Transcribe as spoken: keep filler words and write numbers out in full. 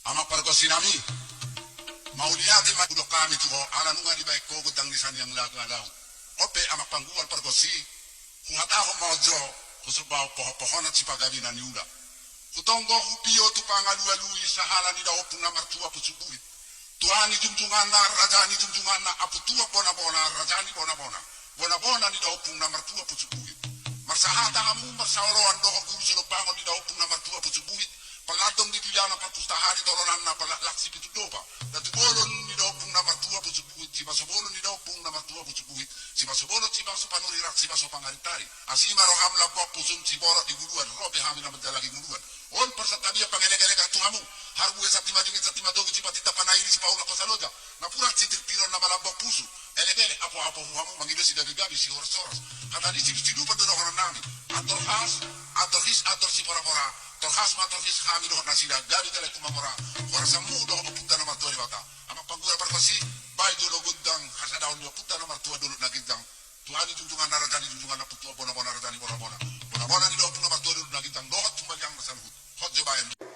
Amang pargonsi nami, mauliate ma hudok hami tu ho, ala nunga dibaen ho gondang ni saniang lagu alau. On pe amang panggual pargonsi, huhatahon ma on jo, husombahon pohonpohonan sipagabe na niula. Hutonggo hupio tu pangalualui sahala ni daompung na martua Pusuk Buhit. Tua ni jungjunganna, raja ni jungjunganna, amputua bonabona, raja ni bonabona. Bonabona ni daompung na martua Pusuk Buhit. Marsahata hamu, marsaoloan dohot guru sinombangon ni daompung na martua Pusuk Buhit. Palladong ni dilana parpustahari tolonanna palaklak sipitu dopa. Datu bolon ni daompung na martua Pusuk Buhit, sibaso bolon ni daompung na martua Pusuk Buhit. Sibaso bolon, sibaso panuriran, sibaso pangaritari. Asi ma roham lambok pusum siborok di guluan, ro pe hami na manjalahi guluan. On parsantabian pangelek-elekan tu hamu. Harbue santi madingin santi matogu sipatinta panaili sipaulak hosa loja. Napuran sitirtiron na malambok pusu. Elek-elek apo-apo hu hamu mangido sigabe-gabe sihoras-horas. Hata ni sidup-sidupan do dohonon nami. Andor has, andor his, andor siporapora. Torhas ma torhis hami dohot nasida gabe jala tumamora. Horas hamu dohot ompunta na martua Debata. Amang panggual pargonsi, baen jolo gondang hasadaon ni ompunta na martua Dolok na Ginjang. Tua ni jungjunganna raja ni jungjunganna putua bonabona raja ni bonabona. Bonabona ni daompung na martua Dolok na Ginjang dohot Humaliang na saluhut. Hot jo baen.